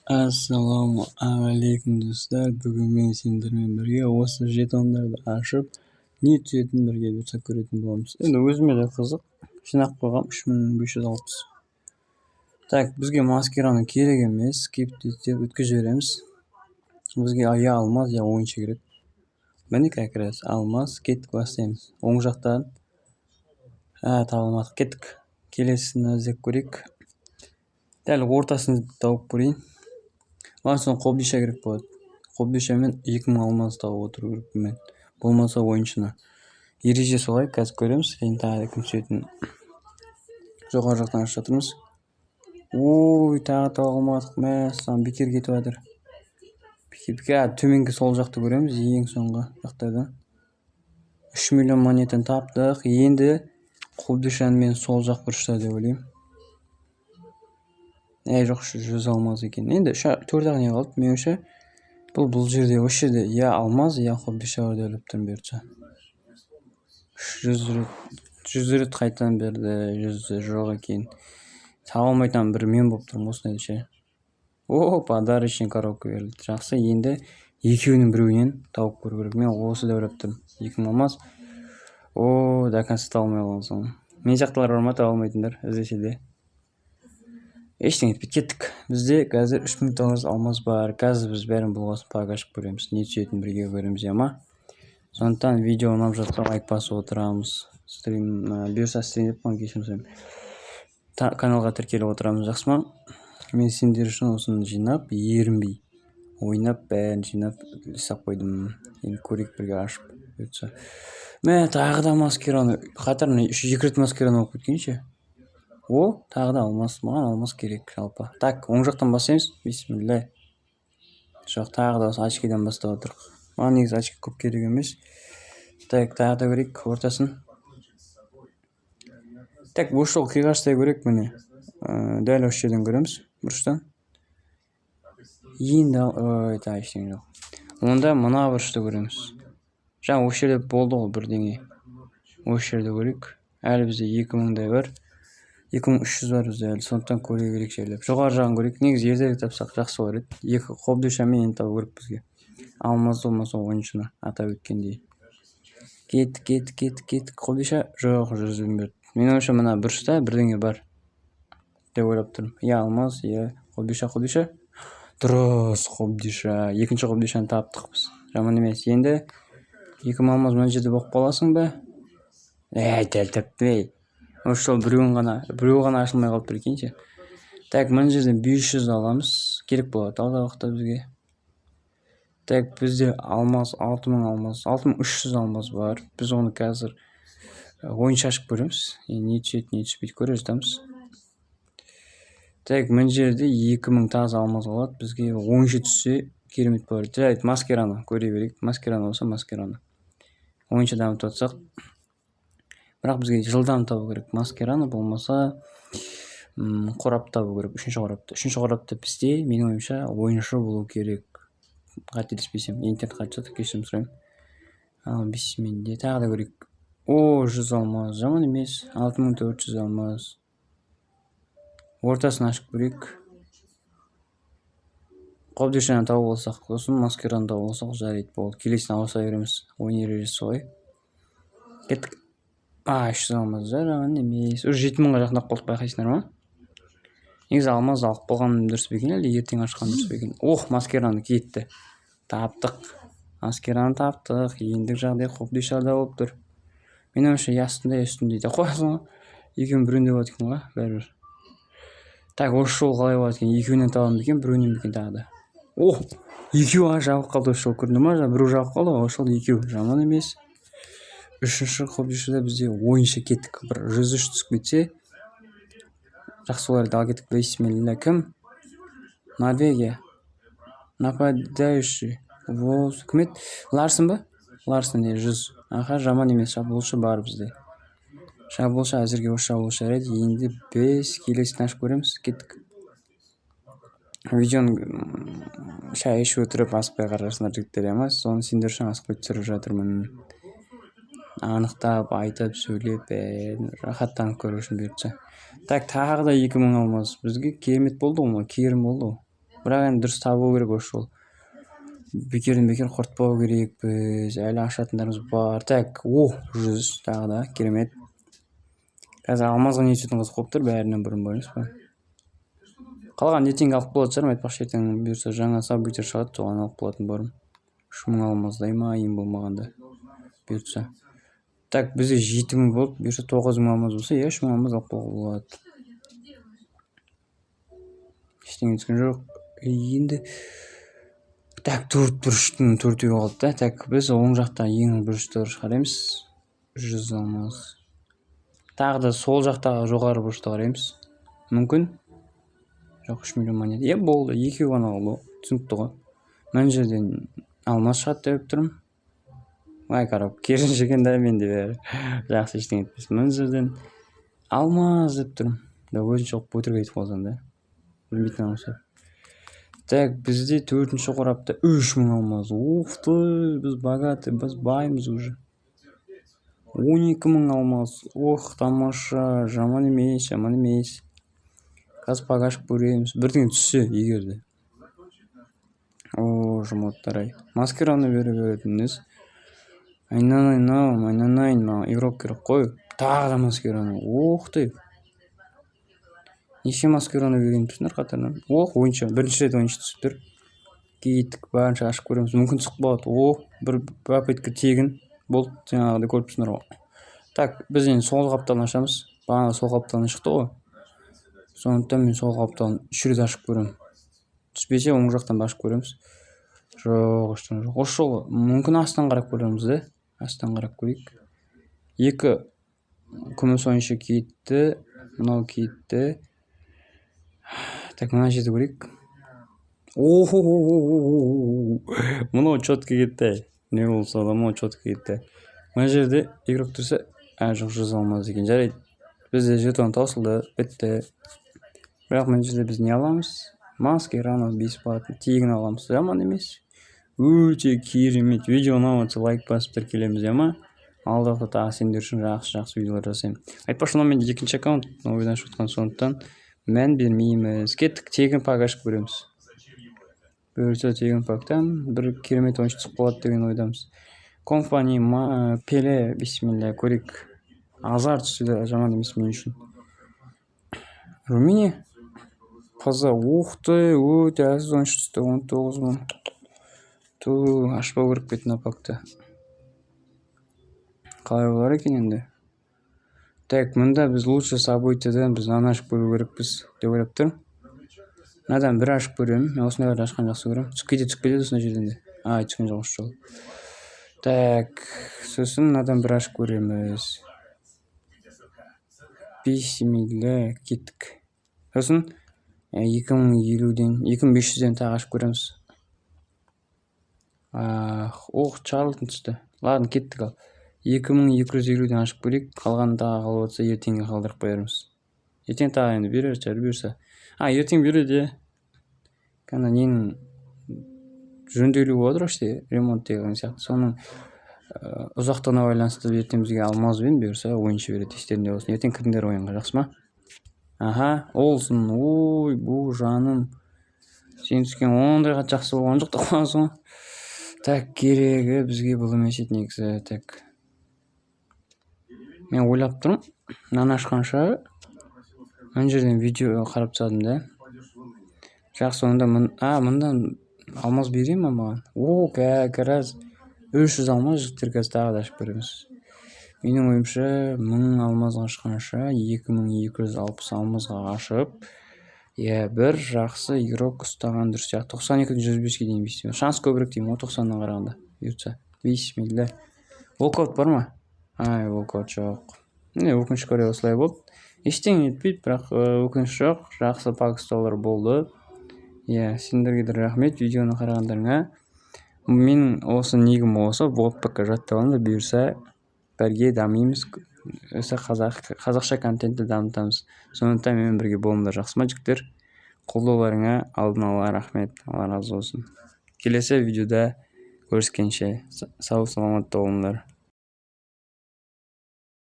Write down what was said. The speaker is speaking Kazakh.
Ассалаумағалейкум, достар! Бүгін мен сендермен бірге осы жетондарды ашып, не түсетінін бірге бұйыртса көретін боламыз. Енді өзіме де қызық, жинап қойғам 3560. Так, бізге Маскерано керек емес, скип деп өткізіп жібереміз. Бізге я алмаз, я ойыншы керек. Міне, как раз алмаз. Кеттік, бастаймыз оң жақтан. Ә, таба алмадық. Кеттік, келесісін іздеп көрейік. Дәл ортасын тауып көрейін. Маған соны қобдиша керек болады. Қобдиша мен 2000 алмаз тауып отыру керекпін мен, болмаса ойыншыны. Ереже солай. Қазір көреміз енді тағы да кім түсетінін. Жоғары жақтан ашып жатырмыз. Ой, тағы таба алмадық. Мәссаған, бекер кетіп жатыр, бекер. Төменгі сол жақты көреміз, ең соңғы жақтардан. 3 миллион монетаны таптық. Енді қобдишаны мен сол жақ бұрышта деп ойлаймын. Әй, жоқ, 100 алмаз екен. Енді үш, төрт ақ не қалды. Меніңше, бұл жерде, осы жерде я алмаз, я қобдиша бар деп ойлап тұрмын. Бұйыртса, 100 рет, 100 рет қайтадан берді. Жүзі жоқ екен. Таба алмайтын бір мен болып тұрмын осындайды ше. О, подарочный коробка берілді, жақсы. Енді екеуінің біреуінен тауып көру керек. Мен осы деп ойлап тұрмын. 2000 алмаз. О, до конца таба алмай қалған соң. Мен сияқтылар бар ма таба алмайтындар? Іздесе де ештеңе етпейді. Кеттік. Бізде қазір 3900 алмаз бар. Қазір біз бәрін болғасын пак ашып көреміз, не түсетінін бірге көреміз, иә ма? Сондықтан видео ұнап жатса, лайк басып отырамыз. Стрим бұйырса, стрим деп қойған, кешірім сұраймын, каналға тіркеліп отырамыз, жақсы ма? Мен сендер үшін осыны жинап, ерінбей ойнап, бәрін жинап жасап қойдым. Енді көрейік бірге ашып, бұйыртса. Мә, тағы да Маскерано. Қатарынан үш, екі рет Маскерано болып кеткенше. О, тағы да алмаз. Маған алмаз керек жалпы. Так, оң жақтан бастаймыз. Бисмилля. Жоқ, тағы да осы очкидан бастап отырмық. Маған негізі очки көп керек емес. Так, тағы да көрейік ортасын. Так, осы жолы қиғаштай көрейік. Міне, дәл осы жерден көреміз, бұрыштан. Енді, ой, тағы ештеңе жоқ. Онда мына бұрышты көреміз. Жаңа осы жерде болды ғой бірдеңе. Осы жерде көрейік. Әлі бізде 2000-дай бар, 2300 бар бізде әлі. Сондықтан көре берейік жайлап. Жоғары жағын көрейік. Негізі ертерек тапсақ, жақсы болар еді. Екі қобдишамен енді табу керек бізге алмаз, болмаса ойыншыны, атап өткендей. Кеттік, кеттік, кеттік, кеттік. Қобдиша жоқ, 100 мың берді. Менің ойымша, мына бұрышта бірдеңе бар деп ойлап тұрмын. Я алмаз, я қобдиша. Қобдиша дұрыс, қобдиша. Екінші қобдишаны таптық біз, жаман емес. Енді 2000 алмаз. Мына жерде болып қаласың ба? Әй, дәл таптым, ей. Осы жолы біреуін ғана, біреуі ғана ашылмай қалды, прикиньте. Так, мына жерден 500 аламыз, керек болады алдағы уақытта бізге. Так, бізде алмаз 6000 алмаз, 6300 алмаз бар. Біз оны қазір ойынша ашып көреміз. Не түседі, не түспейді, көре жатамыз. Так, мына жерде 2000 таза алмаз қалады. Бізге ойыншы түссе, керемет болар еді. Жарайды, Маскерано көре берейік. Маскерано болса, Маскерано. Ойыншы дамытып жатсақ, бірақ бізге жылдам табу керек. Маскерано болмаса, қорап табу керек, үшінші қорапты. Үшінші қорапта бізде, менің ойымша, ойыншы болу керек, қателеспесем. Интернет қатып жатыр, кешірім сұраймын. Ал, бисмилля, тағы да көрейік. О, 100 алмаз, жаман емес. 6400 алмаз. Ортасын ашып көрейік. Қобдишаны тауып алсақ, сосын Маскераны тауып алсақ, жарайды, болды. Келесіне ауыса береміз, ойын ережесі солай. Кеттік. А, 300 алмаз, жаман емес. Уже 7000-ға жақындап қалдық, байқайсыңдар ма? Негізі алмаз алып қалған дұрыс па екен, әлде ертең ашқан дұрыс па екен? Ох, Маскераны кетті, таптық. Маскераны таптық. Ендігі жағдай қобдишада болып тұр. Менің ойымша, я астында, я үстінде деп қоясың ғой. Екеуінің біреуінде болады екен ғой бәрібір. Так, осы жолы қалай болады екен? Екеуінен табамын ба екен, біреуінен бе екен тағы да? О, екеуі жабық қалды осы жолы, көрдіңдер ма? Жаңа біреу жабық қалды ғой, осы жолы екеу. Жаман емес. Үшінші қобдишада бізде ойыншы. Кеттік. Бір 103 түсіп кетсе, жақсы болар еді. Ал, кеттік. Бисмилля. Кім? Норвегия, нападающий. Кім еді? Ларсен ба? Ларсен, иә, 100. Аха, жаман емес. Шабуылшы бар бізде, шабуылшы. Әзірге осы шабуылшы жарайды. Енді біз келесін ашып көреміз. Кеттік. Видеоны шай ішіп отырып, асықпай қарарсыңдар, жігіттер, иә ма? Соны сендер үшін асықпай түсіріп жатырмын, анықтап айтып, сөйлеп, бәрін рахаттанып көру үшін, бұйыртса. Так, тағы да 2000 алмаз бізге. Керемет болды ғой, керім болды ғой. Бірақ енді дұрыс табу керек осы жолы. Бекерден бекер құртпау керекпіз, әлі ашатындарымыз бар. Так, о, 100 тағы да, керемет. Қазір алмазға не түсетін қызық болып тұр бәрінен бұрын, бар емес па? Қалған ертеңге алып қалатын шығармын. Айтпақшы, ертең бұйырса, жаңа событие шығады, соған алып қалатын бармын. 3000 алмаздай ма, ең болмағанда, бұйыртса. Так, бізде 7000 болды, бұйырса, 9000 алмаз болса, иә, 3000 алмаз алып қалуға болады. Ештеңе түскен жоқ енді. Так, төрт бұрыштың төртеуі қалды да. Так, біз оң жақта ең бұрышты қараймыз, 100 алмаз. Тағы да сол жақтағы жоғары бұрышты қараймыз, мүмкін. Жоқ, 3 миллион монета. Иә, болды, екеуі ғана қалды ғой, түсінікті ғой. Мына жерден алмаз шығады деп тұрмын. Ай, қарап, керісінше екен да менде бәрі. Жақсы, ештеңе етпес. Мына жерден алмаз деп тұрмын да, өзінше қылып өтірік айтып қалсам да, білмейтін адамға. Так, бізде төртінші қорапта 3000 алмаз. Ух ты, біз богатый, біз баймыз уже. 12 000 алмаз. Ох, тамаша, жаман емес, жаман емес. Қазір пак ашып көреміз, бірдеңе түссе егер де. О, жмоттар ай, Маскерано бере беретін несі? Айналайын ау, айналайын, маған игрок керек қой. Тағы да Маскерано. Ух ты, неше Маскерано берген тұрсыңдар қатарынан? Ох, ойыншы, бірінші рет ойыншы түсіп тұр. Кеттік, барынша ашып көреміз, мүмкін, түсіп қалады. О, бір попытка тегін болды, жаңағыдай көріп тұрсыңдар ғой. Так, біз енді сол қапталын ашамыз. Бағана сол қапталдан шықты ғой, сондықтан мен сол қапталын үш рет ашып көремін. Түспесе, оң жақтан ашып көреміз. Жоқ, ештеңе жоқ осы жолы. Мүмкін, астынан қарап көреміз да, астынан қарап көрейік. Екі күміс ойыншы кетті, мынау кетті. Так, мына жерді көрейік. О, мынау четко кетті. Не болса да, мынау четко кетті. Мына жерде игрок тұрса. А, жоқ, 100 алмаз екен. Жарайды, бізде жетон таусылды, бітті. Бірақ мына жерде біз не аламыз? Маскерано бесплатно, тегін аламыз. Жаман емес, өте керемет. Видео ұнап жатса, лайк басып тіркелеміз, иә ма? Алдағы уақытта тағы сендер үшін жақсы жақсы видеолар жасаймын. Айтпақшы, мынау менде екінші аккаунт, новыйдан ашып жатқан, сондықтан мән бермейміз. Кеттік, тегін пак ашып көреміз. Бұйыртса, тегін пактан бір керемет ойыншы түсіп қалады деген ойдамыз. Компани, Пеле. Бисмилля, көрейік. Азар түссе де, жаман емес мен үшін. Румыния ПЗ. Ух ты, өте әлсіз ойыншы түсті, 19 000. Ту, ашпау керек пе еді мына пакты? Қалай болар екен енді? Так, мында біз лучше событиядан біз мынаны ашып көру керекпіз деп ойлап тұрмын. Мынадан бір ашып көремін. Мен осындайларды ашқанды жақсы көремін. Түсіп кетеді, түсіп кетеді осындай жерден де. Ай, түскен жоқ осы жолы. Так, сосын мынадан бір ашып көреміз. Бисмилля, кеттік. Сосын 2050-ден, 2500-ден тағы ашып көреміз. Ох, Чарлтон түсті. Ладно, кеттік. Ал 2250-ден ашып көрейік. Қалғанын тағы қалып жатса, ертеңге қалдырып қоярмыз. Ертең тағы енді берер шығар, бұйырса. А, ертең береді, иә. Ана ненің жөнделуі болады ғой, ремонт деген сияқты, соның ұзақтығына байланысты ертең бізге алмазбен, бұйырса, ойыншы береді. Естеріңде болсын, ертең кіріңдер ойынға, жақсы ма? Аха, Олсын. Ой, бұ, жаным, сен түскен ондай қатты жақсы болған жоқ деп қоясың ғой. Так, керегі бізге бұл емес еді негізі. Так, мен ойлап тұрмын, мынаны ашқанша мына жерден видео қарап тастадым да. Жақсы, онда а, мындан алмаз бере ма маған? О, как раз 300 алмаз, жігіттер. Қазір тағы да ашып көреміз. Менің ойымша, 1000 алмазға ашқанша, 2260 алмазға ашып, иә, бір жақсы игрок ұстаған дұрыс сияқты. 92-ден 105-ке дейін шанс көбірек деймін ғой 90-нан қарағанда. Бұйыртса, бисмилля. Волкаут бар ма? Ай, волкаут жоқ. Міне, өкінішке орай, осылай болды. Ештеңе етпейді, бірақ өкініш жоқ, жақсы пак ұстаулар болды, иә. Сендерге де рахмет видеоны қарағандарыңа. Менің осы нигім осы вот, пока жаттап алыңдар. Бұйырса, бірге дамимыз, осы қазақша контентті дамытамыз, сондықтан менімен бірге болыңдар, жақсы ма, жігіттер? Қолдауларыңа алдын ала рахмет, Алла разы болсын. Келесі видеода көріскенше, сау саламатта болыңдар.